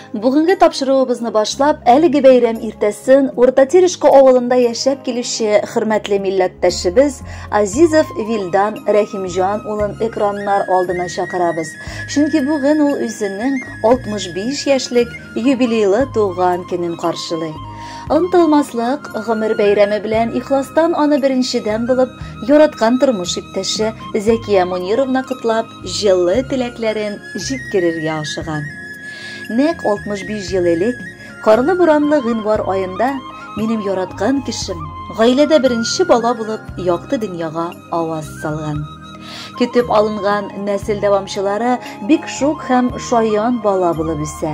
Бүгенге тапшыруыбызны башлап, әлеге бәйрәм иртәсен Урта Терешко авылында яшәп килүче хөрмәтле милләттәшебез Азизов Вилдан Рәхимҗан улын экраннар алдына чакырабыз. Чөнки бүген ул үзенең 65 яшьлек юбилейлы туган көнен каршылый. Онтылмаслык гомер бәйрәме белән ихластан аны беренчедән булып яраткан тормыш иптәше Зәкия Мунировна котлап, җылы теләкләрен җиткерергә ашыга. Нәкъ 65 ел элек, карлы-буранлы гыйнвар аенда минем яраткан кешем, гаиләдә беренче бала булып, якты дөньяга аваз салган. Көтеп алынган нәсел дәвамчылары бик шук һәм шаян бала булып үсә.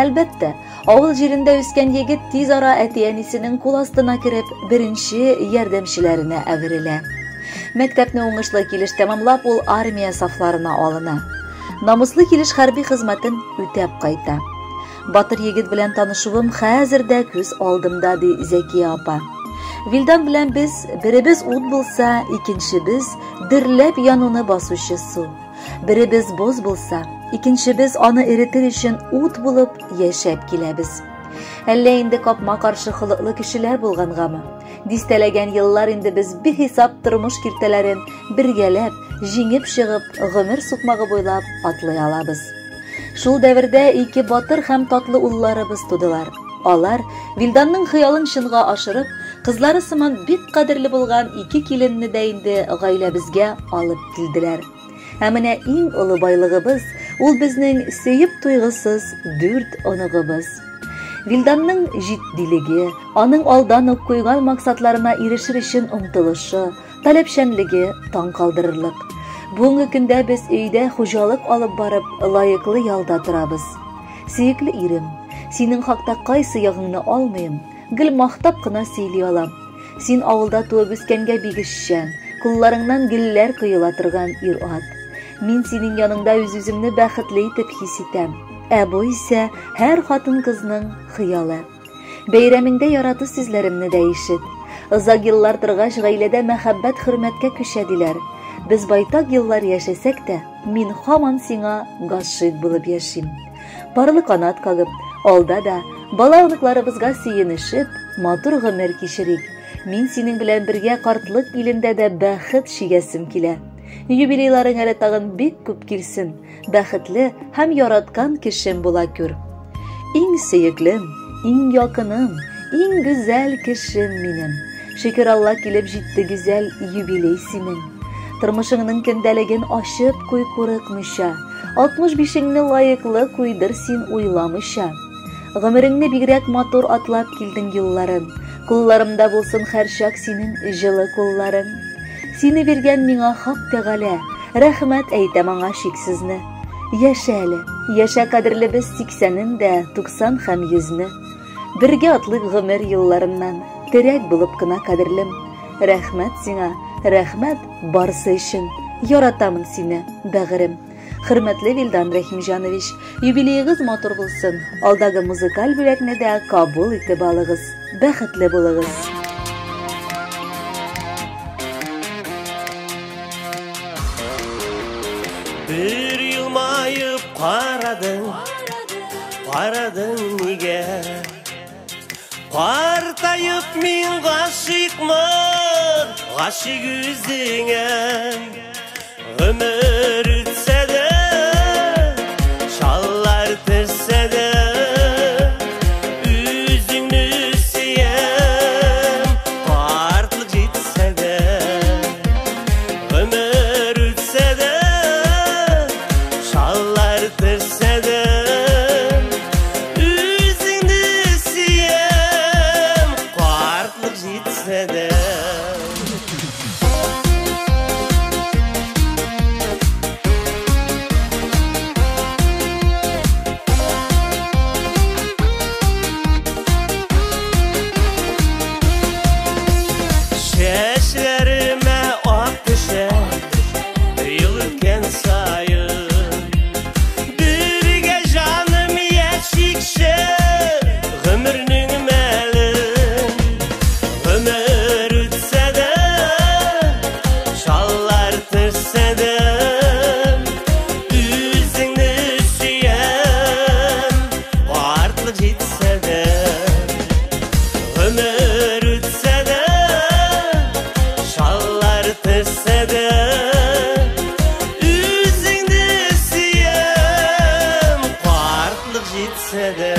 Әлбәттә, авыл җирендә үскән егет тиз ара әти-әнисенең кул астына кереп, беренче ярдәмчеләренә әверелә. Мәктәпне уңышлы килеш тәмамлап, ул армия сафларына алына. Намуслы килеш хәрби хезмәтен үтәп кайта. Батыр егет белән танышуым хәзер дә күз алдымда, ди Зәкия апа. Вилдан белән без беребез ут булса, икенчебез дөрләп януны басучы су. Беребез боз булса, икенчебез аны эретер өчен ут булып яшәп киләбез. Әллә инде капма-каршы холыклы кешеләр булгангамы? Дистәләгән еллар инде без бихисап тормыш киртәләрен бергәләп, җиңеп чыгып, гомер сукмагы буйлап атлый алабыз. Шул дәвердә ике батыр һәм татлы улларыбыз тудылар. Алар, Вилданның хыялын чынга ашырып, кызлары сыман бик кадерле булган ике киленне дә инде гаиләбезгә алып килделәр. Ә менә иң олы байлыгыбыз, ул безнең сөеп туйгысыз дүрт оныгыбыз. Вилданның җитдилеге, аның алдан ук куйган максатларына ирешер өчен омтылышы, таләпчәнлеге таң калдырырлык. Бүгенге көндә без өйдә хуҗалык алып барып, лаеклы ялда торабыз. Сөекле ирем, синең хакта кайсы ягыңны алмыйм, гел мактап кына сөйли алам. Син авылда туып үскәнгә бик эшчән, кулларыңнан гөлләр коела торган ир-ат. Мин синең яныңда үз-үземне бәхетле итеп хис итәм. Ә бу исә һәр хатын-кызның хыялы. Бәйрәмеңдә ярату сүзләремне дә ишет. Озак еллар торгач, гаиләдә мәхәббәт хөрмәткә күчә диләр. Без байтак еллар яшәсәк тә, мин һаман сиңа гашыйк булып яшим. Парлы канат кагып, алда да бала-оныкларыбызга сөенешеп, матур гомер кичерик. Мин синең белән бергә картлык илендә дә бәхет чигәсем килә. Юбилейларың әле тагын бик күп килсен. Бәхетле һәм яраткан кешем була күр. Иң сөеклем, иң якыным, иң гүзәл кешем минем. Шөкер Алла килеп җитте гүзәл юбилей синең. Тормышыңның көндәлеген ачып куй курыкмыйча. 65-еңне лаеклы куйдыр син уйламыйча. Гомереңне бигрәк матур атлап килдең юлларын. Кулларымда булсын һәрчак синең җылы кулларың. Сине биргән миңа Хак Тәгалә, рәхмәт әйтәм аңа чиксезне. Яшә әле, яшә кадерлебез сиксәнен дә, туксан һәм йөзне. Бергә атлыйк гомер юлларыннан, терәк булып кына кадерлем. Рәхмәт сиңа, рәхмәт барсы өчен. Яратамын сине, бәгырем. Хөрмәтле Вилдан Рәхимҗанович, юбилеегыз матур булсын. Алдагы музыкаль бүләкне дә кабул итеп алыгыз. Бәхетле булыгыз. Бер елмаеп карадың, карадың нигә? Картаеп мин гашыйкмын, гашыйк үзеңә. Гомер үтсә дә, шаллар төшсә дә, үзеңне сөям, картлык җитсә дә. Гомер үтсә дә, шаллар төшсә дә, үзеңне сөям, картлык җитсә дә. Чәчләремә ак төшә, ел үткән саен. Бер җитсә дә.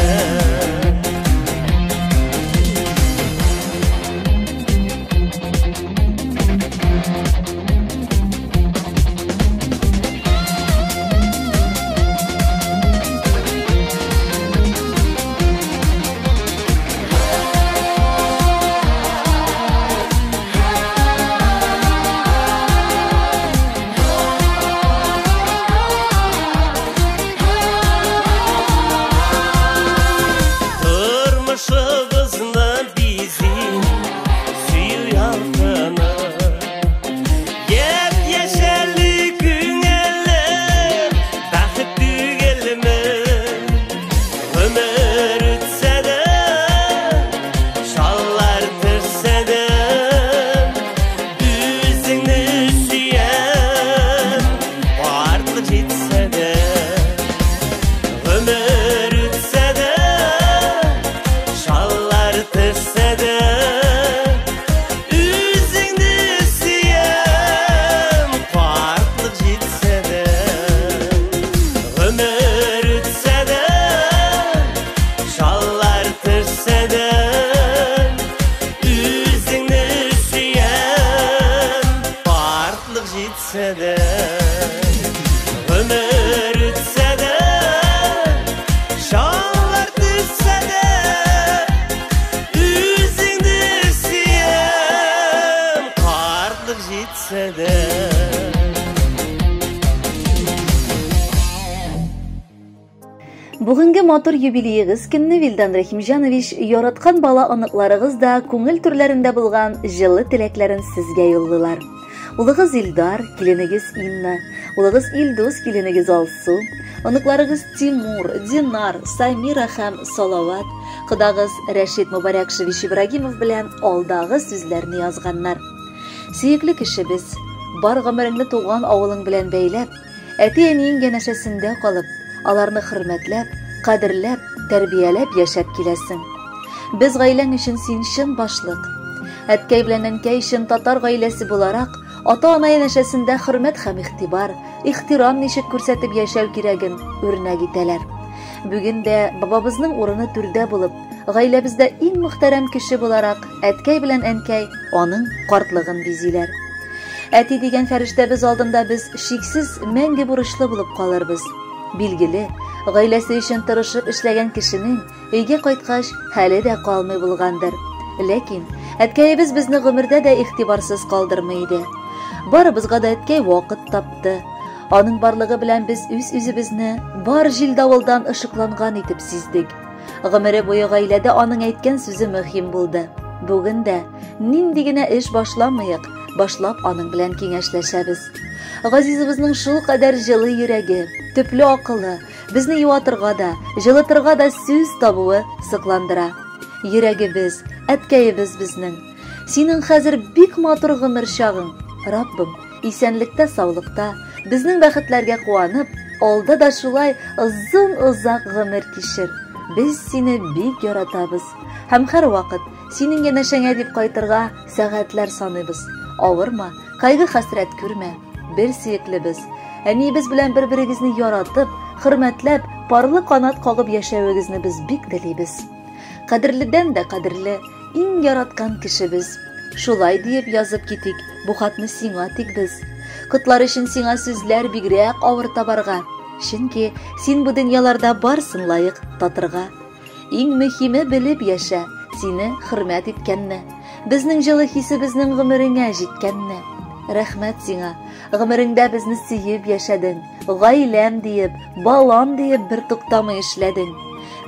Тормышыбызны бизи сөю ялкыны, япь-яшәле күңеле бәхет түгелме? Гомер үтсә дә, шаллар төшсә дә, үзеңне сөям, картлык җитсә дә. Гомер үтсә дә, шаллар төшсә дә, үзеңне сөям, картлык җитсә дә. Гомер үтсә дә, шаллар төшсә дә, үзеңне сөям, картлык җитсә дә. Гомер үтсә дә, шаллар төшсә дә, үзеңне сөям, картлык җитсә дә. Бүгенге матур юбилеегыз көнне, Вилдан Рәхимҗанович, яраткан бала оныкларыгыз да күңел түрләрендә булган җылы теләкләрен сезгә юллыйлар. Улыгыз Илдар, киленегез Инна, улыгыз Илдус, киленегез Алсу, оныкларыгыз Тимур, Динар, Самира һәм Салават, кодагыз Рәшит Мубаракшевич Ибрагимов белән алдагы сүзләрне язганнар. Сөекле кешебез, бар гомереңне туган авылың белән бәйләп, әти-әниең янәшәсендә калып, аларны хөрмәтләп, кадерләп, тәрбияләп яшәп киләсең. Без гаиләң өчен син чын башлык. Әткәй белән әнкәй өчен татар гаиләсе буларак, ата-ана янәшәсендә хөрмәт һәм игътибар, ихтирам ничек күрсәтеп яшәү кирәген үрнәк итәләр. Бүген дә бабабызның урыны түрдә булып, гаиләбездә иң мөхтәрәм кеше буларак, әткәй белән әнкәй аның картлыгын бизиләр. Әти дигән фәрештәбез алдында без шиксез мәңге бурычлы булып калырбыз. Билгеле, гаиләсе өчен тырышып эшләгән кешенең өйгә кайткач хәле дә калмый булгандыр. Ләкин әткәебез безне гомердә дә игътибарсыз калдырмый иде. Барыбызга да әткәй вакыт тапты. Аның барлыгы белән без үз-үзебезне бар җил-давылдан ышыкланган итеп сиздек. Гомере буе гаиләдә аның әйткән сүзе мөһим булды. Бүген дә нинди генә эш башламыйк, башлап аның белән киңәшләшәбез. Газизыбызның шул кадәр җылы йөрәге, төпле акылы, безне юатырга да, җылытырга да сүз табуы сокландыра. Йөрәгебез, әткәебез безнең. Синең хәзер бик матур гомер чагың. Раббым, исәнлектә, саулыкта, безнең бәхетләргә куанып, алда да шулай озын-озак гомер кичер. Без сине бик яратабыз. Һәм һәрвакыт синең янәшәңә дип кайтырга сәгатьләр саныйбыз. Авырма, кайгы-хәсрәт күрмә. Бер сөеклебез. Әниебез белән бер-берегезне яратып, хөрмәтләп, парлы канат кагып яшәвегезне без бик телибез. Кадерледән дә кадерле, иң яраткан кешебез. Шулай диеп язып китик, бу хатны сиңа тик без. Котлар өчен сиңа сүзләр бигрәк авыр табарга. Чөнки син бу дөньяларда барсын лаек татырга. Иң мөһиме белеп яшә, сине хөрмәт иткәнне. Безнең җылы хисебезнең гомереңә җиткәнне. Рәхмәт сиңа, гомереңдә безне сөеп яшәдең. Гаиләм диеп, балам диеп бер туктамый эшләдең.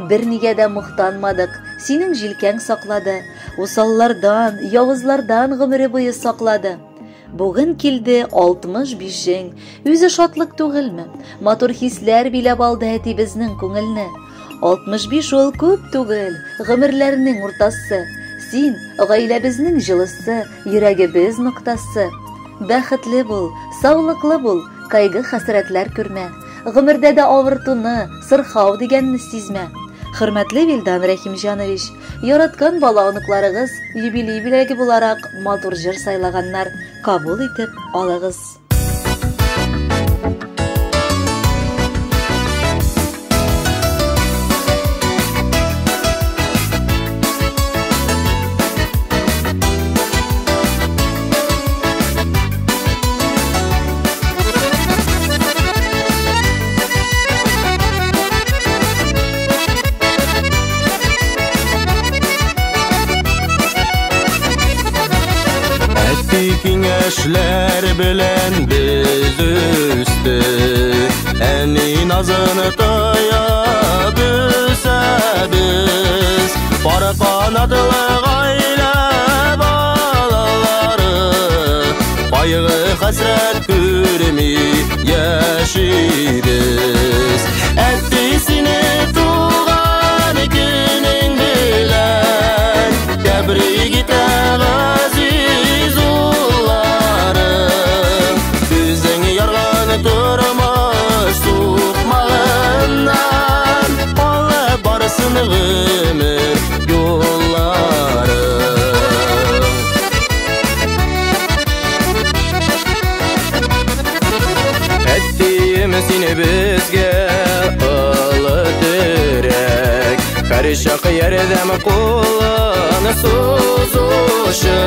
Бернигә дә мохтанмадык, синең җилкәң саклады. Усаллардан, явызлардан гомере буе саклады. Бүген килде 65-ең, үзе шатлык түгелме? Матур хисләр биләп алды әтибезнең күңелне. 65 ул күп түгел, гомерләрнең уртасы. Син гаиләбезнең җылысы, йөрәгебез ноктасы. Бәхетле бул, саулыклы бул, кайгы хәсрәтләр күрмә. Гомердә дә авыртуны, сырхау дигәнне сизмә. Хөрмәтле Вилдан Рәхимҗанович, яраткан бала оныкларыгыз юбилей бүләге буларак матур җыр сайлаганнар, кабул итеп алыгыз. яшьләр белән без үстек. Әни назын тоеп үсәбез. Пар канатлы гаилә балалары, кайгы хәсрәт күрми яшибез. Әти сине туган көнең белән тәбрик итә газиз улларың. Үзең ярган тормыш сукмагыннан алып барсын гомер юлларың. Әтием сине безгә олы терәк, һәр чак ярдәм кулын сузучы.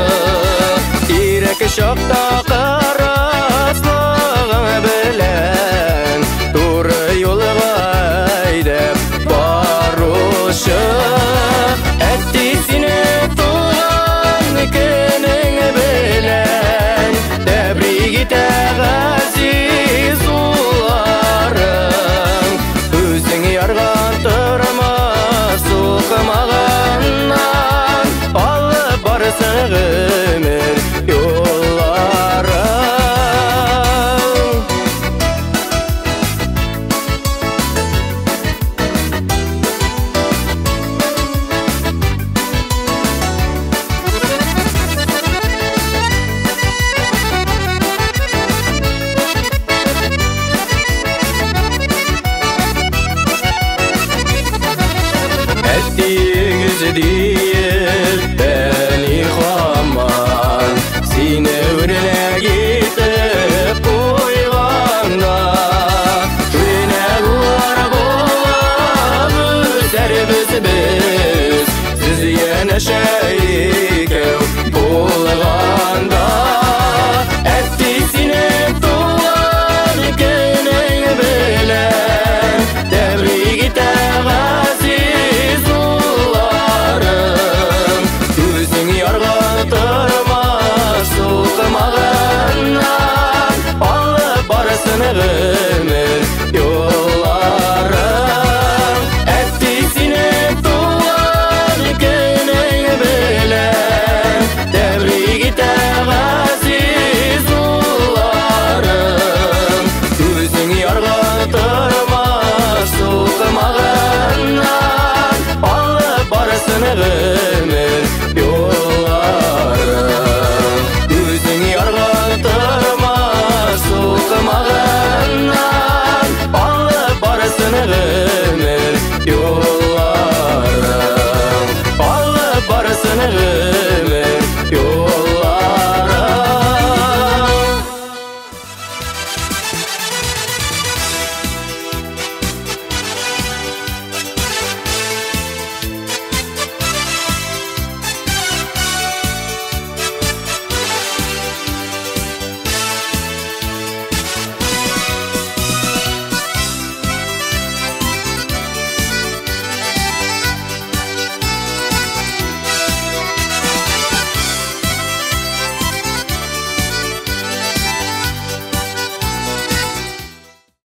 Кирәк чакта кырыслыгың белән туры юлга әйдәп баручы. Әти сине туган көнең белән тәбрик итә газиз улларың. Үзең ярган тормыш сукмагыннан алып барсын гомер юлларың. Әтиегез